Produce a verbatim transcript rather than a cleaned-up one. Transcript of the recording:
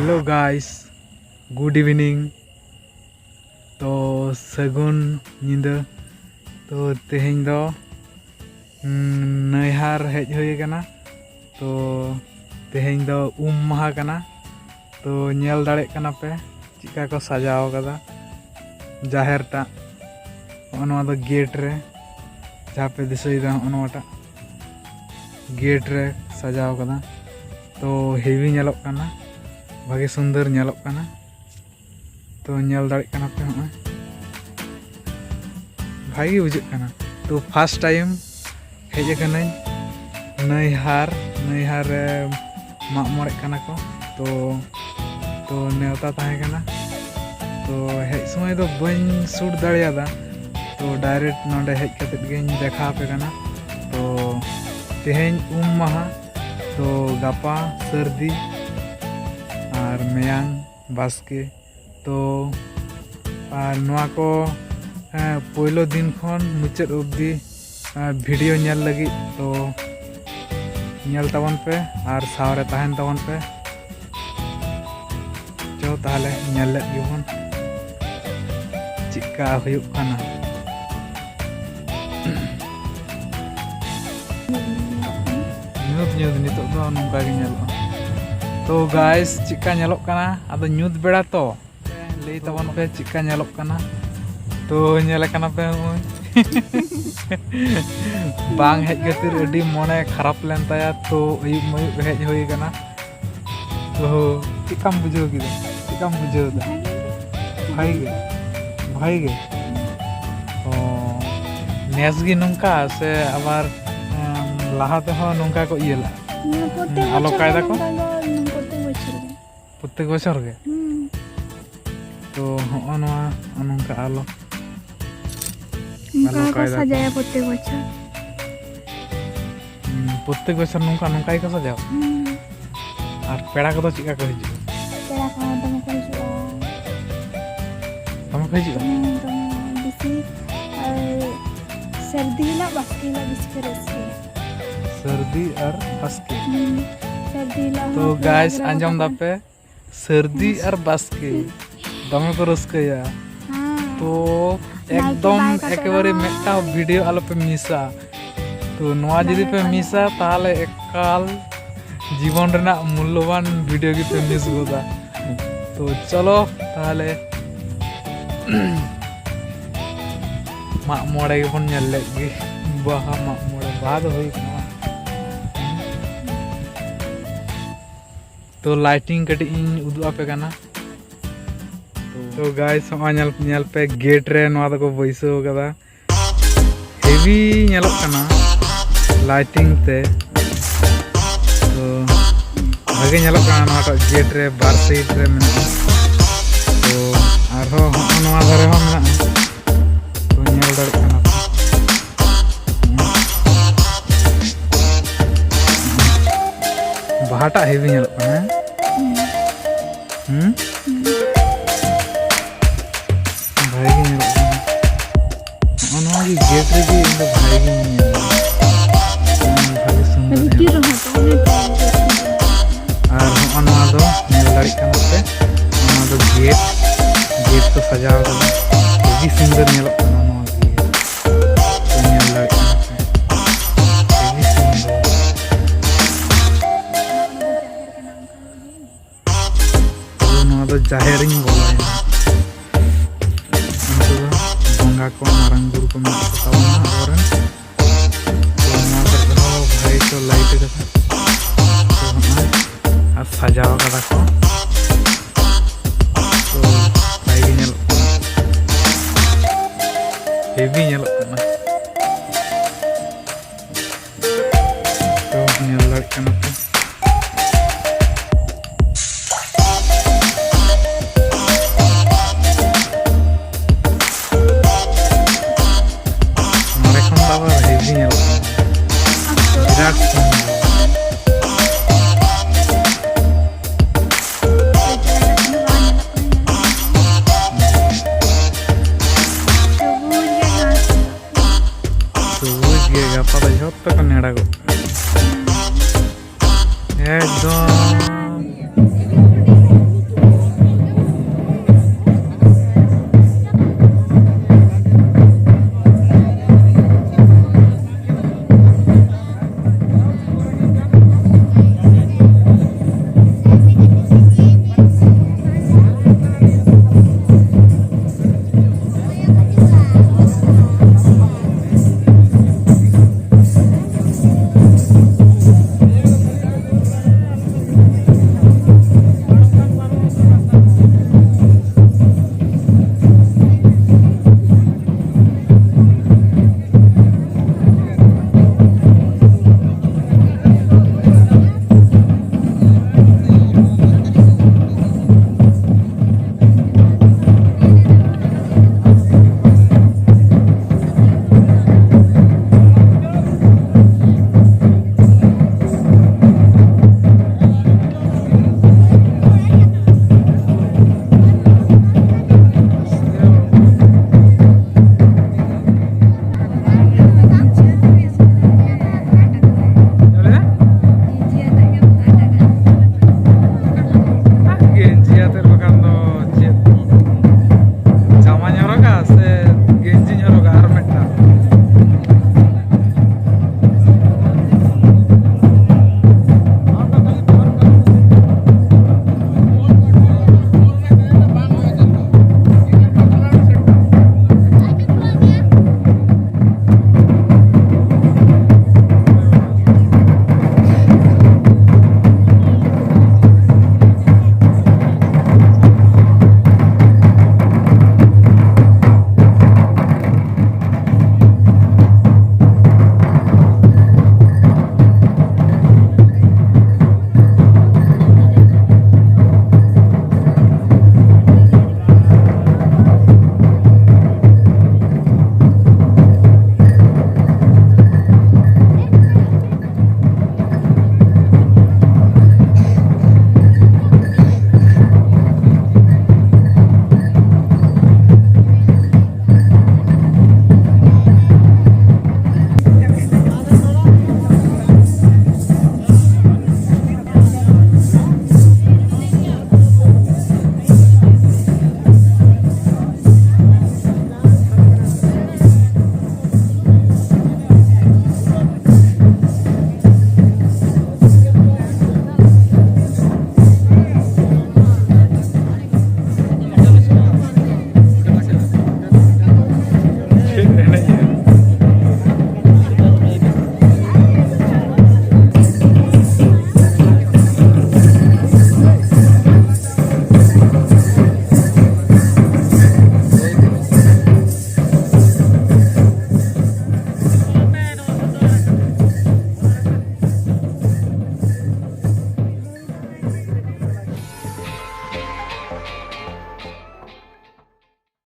Hello guys, good evening. ᱛᱚ ᱥᱟᱹᱜᱩᱱ ᱧᱤᱫᱟᱹ᱾ ᱛᱚ ᱛᱮᱦᱮᱧ ᱫᱚ, ᱩᱸ, ᱱᱟᱹᱭᱦᱟᱨ ᱦᱮᱡ ᱦᱩᱭ ᱟᱠᱟᱱᱟ᱾ ᱛᱚ ᱛᱮᱦᱮᱧ ᱫᱚ ᱩᱢ ᱢᱟᱦᱟ ᱠᱟᱱᱟ᱾ ᱛᱚ ᱧᱮᱞ ᱫᱟᱲᱮᱭᱟᱜ ᱠᱟᱱᱟ ᱯᱮ ᱪᱮᱫᱠᱟ ᱠᱚ ᱥᱟᱡᱟᱣ ᱠᱟᱫᱟ ᱡᱟᱦᱮᱨ ᱴᱟᱜ᱾ ᱦᱚᱸᱜᱼᱚ ᱱᱚᱣᱟ ᱫᱚ ᱜᱮᱴ ᱨᱮ, ᱡᱟᱦᱟᱸ ᱯᱮ ᱫᱤᱥᱟᱹᱭᱮᱫᱟ, ᱦᱚᱸᱜᱼᱚ ᱱᱚᱣᱟᱴᱟᱜ ᱜᱮᱴ ᱨᱮ ᱥᱟᱡᱟᱣ ᱠᱟᱫᱟ᱾ ᱛᱚ ᱦᱮᱵᱤ ᱧᱮᱞᱚᱜ ᱠᱟᱱᱟ, ᱵᱷᱟᱜᱮ ᱥᱩᱱᱫᱚᱨ ᱧᱮᱞᱚᱜ ᱠᱟᱱᱟ᱾ ᱛᱚ ᱧᱮᱞ ᱫᱟᱲᱮᱭᱟᱜ ᱠᱟᱱᱟ ᱯᱮ, ᱦᱚᱸᱜᱼᱚᱭ ᱵᱷᱟᱜᱮ ᱵᱩᱡᱷᱟᱹᱜ ᱠᱟᱱᱟ᱾ ᱛᱚ ᱯᱷᱟᱥᱴ ᱴᱟᱭᱤᱢ ᱦᱮᱡ ᱟᱠᱟᱱᱟᱹᱧ ᱱᱟᱹᱭᱦᱟᱨ, ᱱᱟᱹᱭᱦᱟᱨ ᱨᱮ ᱢᱟᱜ ᱢᱚᱬᱮᱜ ᱠᱟᱱᱟ ᱠᱚ᱾ ᱛᱚ ᱛᱚ ᱱᱮᱣᱛᱟ ᱛᱟᱦᱮᱸ ᱠᱟᱱᱟ᱾ ᱛᱚ ᱦᱮᱡ ᱥᱚᱢᱚᱭ ᱫᱚ ᱵᱟᱹᱧ ᱥᱩᱴ ᱫᱟᱲᱮᱭᱟᱫᱟ᱾ ᱛᱚ ᱰᱟᱭᱨᱮᱠᱴ ᱱᱚᱰᱮ ᱦᱮᱡ ᱠᱟᱛᱮᱫ ᱜᱤᱧ ᱫᱮᱠᱷᱟᱣ ᱟᱯᱮ ᱠᱟᱱᱟ᱾ ᱛᱚ ᱛᱮᱦᱮᱧ ᱩᱢ ᱢᱟᱦᱟ, ᱛᱚ ᱜᱟᱯᱟ ᱥᱟᱹᱨᱫᱤ ᱟᱨ ᱢᱮᱭᱟᱝ ᱵᱟᱥᱠᱮ᱾ ᱛᱚ ᱟᱨ ᱱᱚᱣᱟ ᱠᱚ, ᱦᱮᱸ, ᱯᱳᱭᱞᱳ ᱫᱤᱱ ᱠᱷᱚᱱ ᱢᱩᱪᱟᱹᱫ ᱚᱵᱫᱤ, ᱦᱮᱸ, ᱵᱷᱤᱰᱤᱭᱳ ᱧᱮᱞ ᱞᱟᱹᱜᱤᱫ ᱛᱚ ᱧᱮᱞ ᱛᱟᱵᱚᱱ ᱯᱮ ᱟᱨ ᱥᱟᱶᱨᱮ ᱛᱟᱦᱮᱱ ᱛᱟᱵᱚᱱ ᱯᱮ᱾ ᱪᱚ ᱛᱟᱦᱞᱮ ᱧᱮᱞ ᱞᱮᱫ ᱜᱮᱵᱚᱱ ᱪᱮᱫᱠᱟ ᱦᱩᱭᱩᱜ ᱠᱟᱱᱟ᱾ ᱧᱩᱛ ᱧᱩᱛ ᱱᱤᱛᱚᱜ ᱫᱚ ᱱᱚᱝᱠᱟ ᱜᱮ ᱧᱮᱞᱚᱜᱼᱟ᱾ ᱛᱚ ᱜᱟᱭᱥ, ᱪᱮᱫᱠᱟ ᱧᱮᱞᱚᱜ ᱠᱟᱱᱟ? ᱟᱫᱚ ᱧᱩᱛ ᱵᱮᱲᱟ ᱛᱚ, ᱞᱟᱹᱭ ᱛᱟᱵᱚᱱ ᱯᱮ ᱪᱮᱫᱠᱟ ᱧᱮᱞᱚᱜ ᱠᱟᱱᱟ᱾ ᱛᱚ ᱧᱮᱞᱮ ᱠᱟᱱᱟ ᱯᱮ, ᱱᱚᱜᱼᱚᱭ ᱵᱟᱝ ᱦᱮᱡ ᱠᱷᱟᱹᱛᱤᱨ ᱟᱹᱰᱤ ᱢᱚᱱᱮ ᱠᱷᱟᱨᱟᱯ ᱞᱮᱱ ᱛᱟᱭᱟ᱾ ᱛᱚ ᱟᱹᱭᱩᱵ ᱢᱟᱹᱭᱩᱵ ᱦᱮᱡ ᱦᱩᱭ ᱠᱟᱱᱟ᱾ ᱛᱚ ᱪᱮᱫᱠᱟᱢ ᱵᱩᱡᱷᱟᱹᱣ ᱠᱮᱫᱟ? ᱪᱮᱫᱠᱟᱢ ᱵᱩᱡᱷᱟᱹᱣ ᱮᱫᱟ? ᱵᱷᱟᱜᱮ ᱜᱮ᱾ ᱵᱷᱟᱜᱮ ᱜᱮ? ᱚ, ᱱᱮᱥ ᱜᱮ ᱱᱚᱝᱠᱟ ᱥᱮ ᱟᱵᱟᱨ, ᱮᱸ, ᱞᱟᱦᱟ ᱛᱮᱦᱚᱸ ᱱᱚᱝᱠᱟ ᱠᱚ ᱤᱭᱟᱹ ᱞᱮᱫᱼᱟ? ᱦᱮᱸ, ᱯᱨᱚᱛᱮᱠ ᱦᱩᱸ, ᱟᱞᱚ ᱵᱚᱪᱷᱚᱨ ᱠᱟᱭᱫᱟ ᱜᱮ ᱠᱚ? ᱱᱚᱝᱠᱟ ᱜᱮ, ᱯᱨᱚᱛᱮᱠ ᱵᱚᱪᱷᱚᱨ ᱜᱮ᱾ ᱯᱨᱚᱛᱮᱠ ᱵᱚᱪᱷᱚᱨ ᱜᱮ? ᱦᱩᱸ᱾ ᱛᱚ ᱦᱚᱸᱜᱼᱚ ᱱᱚᱣᱟ, ᱱᱚᱜᱼᱚ ᱱᱚᱝᱠᱟ ᱟᱞᱚ, ᱚᱱᱠᱟ ᱟᱞᱚ ᱜᱮᱠᱚ ᱠᱟᱭᱫᱟ ᱠᱚ᱾ ᱥᱟᱡᱟᱭᱟ ᱯᱨᱚᱛᱮᱠ ᱵᱚᱪᱷᱚᱨ᱾ ᱦᱩᱸ, ᱯᱨᱚᱛᱮᱠ ᱵᱚᱪᱷᱚᱨ ᱱᱚᱝᱠᱟ, ᱱᱚᱝᱠᱟ ᱜᱮᱠᱚ ᱥᱟᱡᱟᱣᱟ? ᱦᱩᱸ᱾ ᱟᱨ ᱯᱮᱲᱟ ᱠᱚᱫᱚ ᱪᱮᱫ ᱞᱮᱠᱟ ᱠᱚ ᱦᱤᱡᱩᱜᱼᱟ? ᱯᱮᱲᱟ ᱠᱚᱦᱚᱸ ᱫᱚᱢᱮ ᱠᱚ ᱦᱤᱡᱩᱜᱼᱟ᱾ ᱫᱚᱢᱮ ᱠᱚ ᱦᱤᱡᱩᱜᱼᱟ? ᱦᱩᱸ, ᱫᱚᱢᱮ ᱵᱮᱥᱤ, ᱟᱨ ᱥᱟᱹᱨᱫᱤ ᱦᱤᱞᱳᱜ, ᱵᱟᱥᱠᱮ ᱦᱤᱞᱳᱜ ᱵᱮᱥᱤ ᱠᱚ ᱨᱟᱹᱥᱠᱟᱹᱭᱟ᱾ ᱥᱟᱹᱨᱫᱤ ᱟᱨ ᱵᱟᱥᱠᱮ? ᱦᱩᱸ, ᱥᱟᱹᱨᱫᱤ ᱦᱤᱞᱳᱜ ᱛᱚ ᱦᱚᱸ ᱯᱮᱲᱟ ᱜᱟᱭᱥ, ᱠᱚ ᱟᱸᱡᱚᱢ ᱛᱟᱠᱚ᱾ ᱫᱟᱯᱮ? ᱥᱟᱹᱨᱫᱤ ᱟᱨ ᱵᱟᱥᱠᱮ ᱫᱚᱢᱮ ᱠᱚ ᱨᱟᱹᱥᱠᱟᱹᱭᱟ᱾ ᱦᱮᱸ᱾ ᱛᱚ ᱱᱟᱭᱠᱮ ᱮᱠᱫᱚᱢ ᱵᱟᱭ ᱠᱟᱛᱮ ᱮᱠᱮᱵᱟᱨᱮ ᱨᱮᱦᱚᱸ ᱢᱤᱫᱴᱟᱝ ᱵᱷᱤᱰᱤᱭᱳ ᱟᱞᱚᱯᱮ ᱢᱤᱥᱟ᱾ ᱛᱚ ᱱᱚᱣᱟ ᱡᱩᱫᱤ ᱯᱮ ᱢᱤᱥᱟ, ᱛᱟᱦᱚᱞᱮ ᱮᱠᱟᱞ ᱡᱤᱵᱚᱱ ᱨᱮᱱᱟᱜ ᱢᱩᱞᱞᱚᱵᱟᱱ ᱵᱷᱤᱰᱤᱭᱳ ᱜᱮᱯᱮ ᱢᱤᱥ ᱜᱚᱫᱟ᱾ ᱛᱚ ᱪᱚᱞᱚ ᱛᱟᱦᱚᱞᱮ ᱢᱟᱜ ᱢᱚᱬᱮ ᱜᱮᱵᱚᱱ ᱧᱮᱞ ᱞᱮᱫ ᱜᱮ᱾ ᱵᱟᱦᱟ ᱢᱟᱜ ᱢᱚᱬᱮ, ᱵᱟᱦᱟ ᱫᱚ ᱦᱩᱭ ᱠᱟᱱᱟ᱾ ᱛᱚ ᱞᱟᱭᱴᱤᱝ ᱠᱟᱹᱴᱤᱡ ᱤᱧ ᱩᱫᱩᱜ ᱟᱯᱮ ᱠᱟᱱᱟ᱾ ᱛᱚ ᱜᱟᱭᱥ, ᱦᱚᱸᱜᱼᱚᱭ ᱧᱮᱞ, ᱧᱮᱞ ᱯᱮ, ᱜᱮᱴ ᱨᱮ ᱱᱚᱣᱟ ᱫᱚᱠᱚ ᱵᱟᱹᱭᱥᱟᱹᱣ ᱠᱟᱫᱟ᱾ ᱦᱮᱵᱤ ᱧᱮᱞᱚᱜ ᱠᱟᱱᱟ ᱞᱟᱭᱴᱤᱝ ᱛᱮ᱾ ᱛᱚ ᱵᱷᱟᱜᱮ ᱧᱮᱞᱚᱜ ᱠᱟᱱᱟ ᱱᱚᱣᱟᱴᱟᱜ ᱜᱮᱴ ᱨᱮ, ᱵᱟᱨ ᱥᱟᱭᱤᱰ ᱨᱮ ᱢᱮᱱᱟᱜᱼᱟ᱾ ᱛᱚ ᱟᱨᱦᱚᱸ ᱦᱚᱸᱜᱼᱚ ᱱᱚᱣᱟ ᱫᱷᱟᱨᱮ ᱦᱚᱸ ᱢᱮᱱᱟᱜᱼᱟ᱾ ᱛᱚ ᱧᱮᱞ ᱫᱟᱲᱮᱭᱟᱜ ᱠᱟᱱᱟ ᱯᱮ᱾ ᱵᱟᱦᱟᱴᱟᱜ ᱦᱮᱵᱤ ᱧᱮᱞᱚᱜ ᱠᱟᱱᱟ, ᱦᱮᱸ? ᱦᱩᱸ? ᱵᱷᱟᱜᱮ ᱜᱮ ᱧᱮᱞᱚᱜ ᱠᱟᱱᱟ᱾ ᱱᱚᱜᱼᱚ ᱱᱚᱣᱟ ᱜᱮ ᱜᱮᱴ ᱨᱮᱜᱮ ᱤᱧ ᱫᱚ ᱵᱷᱟᱜᱮ ᱜᱤᱧ ᱧᱮᱞᱟ᱾ ᱵᱷᱟᱜᱮ ᱥᱩᱱᱫᱚᱨ ᱵᱷᱤᱛᱤᱨ ᱧᱮᱞᱚᱜ ᱨᱮᱦᱚᱸ ᱛᱚ ᱚᱱᱮ ᱛᱚ ᱜᱮᱴ ᱨᱮᱜᱮ᱾ ᱟᱨ ᱦᱚᱸᱜᱼᱚ ᱱᱚᱣᱟ ᱫᱚ ᱧᱮᱞ ᱫᱟᱲᱮᱭᱟᱜ ᱠᱟᱱᱟ ᱯᱮ, ᱱᱚᱣᱟ ᱫᱚ ᱜᱮᱴ, ᱜᱮᱴ ᱠᱚ ᱥᱟᱡᱟᱣ ᱠᱟᱫᱟ, ᱦᱮᱵᱤ ᱥᱩᱱᱫᱚᱨ ᱧᱮᱞᱚᱜ ᱠᱟᱱᱟ ᱱᱚᱣᱟ ᱜᱮᱴ᱾ ᱧᱮᱞ ᱫᱟᱲᱮᱭᱟᱜ ᱠᱟᱱᱟ ᱯᱮ, ᱦᱮᱵᱤ ᱥᱩᱱᱫᱚᱨ᱾ ᱛᱚᱵᱮ ᱱᱚᱣᱟ ᱫᱚ ᱡᱟᱦᱮᱨ ᱤᱧ ᱵᱚᱞᱚᱭᱮᱱᱟ᱾ ᱩᱱᱠᱩ ᱫᱚ ᱵᱚᱸᱜᱟ ᱠᱚ, ᱢᱟᱨᱟᱝ ᱵᱩᱨᱩ ᱠᱚ ᱢᱮᱱᱟᱜ ᱠᱚ ᱛᱟᱵᱚᱱᱟ ᱟᱵᱚᱨᱮᱱ᱾ ᱛᱚ ᱱᱚᱣᱟ ᱠᱚᱨᱮ ᱦᱚᱸ ᱵᱷᱟᱜᱮ ᱠᱚ ᱞᱟᱭᱤᱴ ᱠᱟᱫᱟ᱾ ᱛᱚ ᱦᱚᱸᱜᱼᱚᱭ ᱟᱨ ᱥᱟᱡᱟᱣ ᱠᱟᱫᱟ ᱠᱚ᱾ ᱛᱚ ᱱᱟᱯᱟᱭ ᱜᱮ ᱧᱮᱞᱚᱜ ᱠᱟᱱᱟ, ᱦᱮᱵᱤ ᱧᱮᱞᱚᱜ ᱠᱟᱱᱟ᱾ ᱛᱚ ᱧᱮᱞ ᱫᱟᱲᱮᱭᱟᱜ ᱠᱟᱱᱟ ᱯᱮ᱾ ᱱᱚᱰᱮ ᱠᱷᱚᱱ ᱫᱚ ᱟᱵᱟᱨ ᱦᱮᱵᱤ ᱧᱮᱞᱚᱜ ᱠᱟᱱᱟ, ᱵᱤᱨᱟᱴ ᱥᱩᱱᱫᱚᱨ᱾ ᱥᱚᱵᱩᱡ ᱜᱮ, ᱜᱟᱯᱟ ᱫᱚ ᱡᱷᱚᱛᱚ ᱠᱚ ᱱᱮᱰᱟ ᱜᱚᱫ ᱠᱟᱜᱼᱟ᱾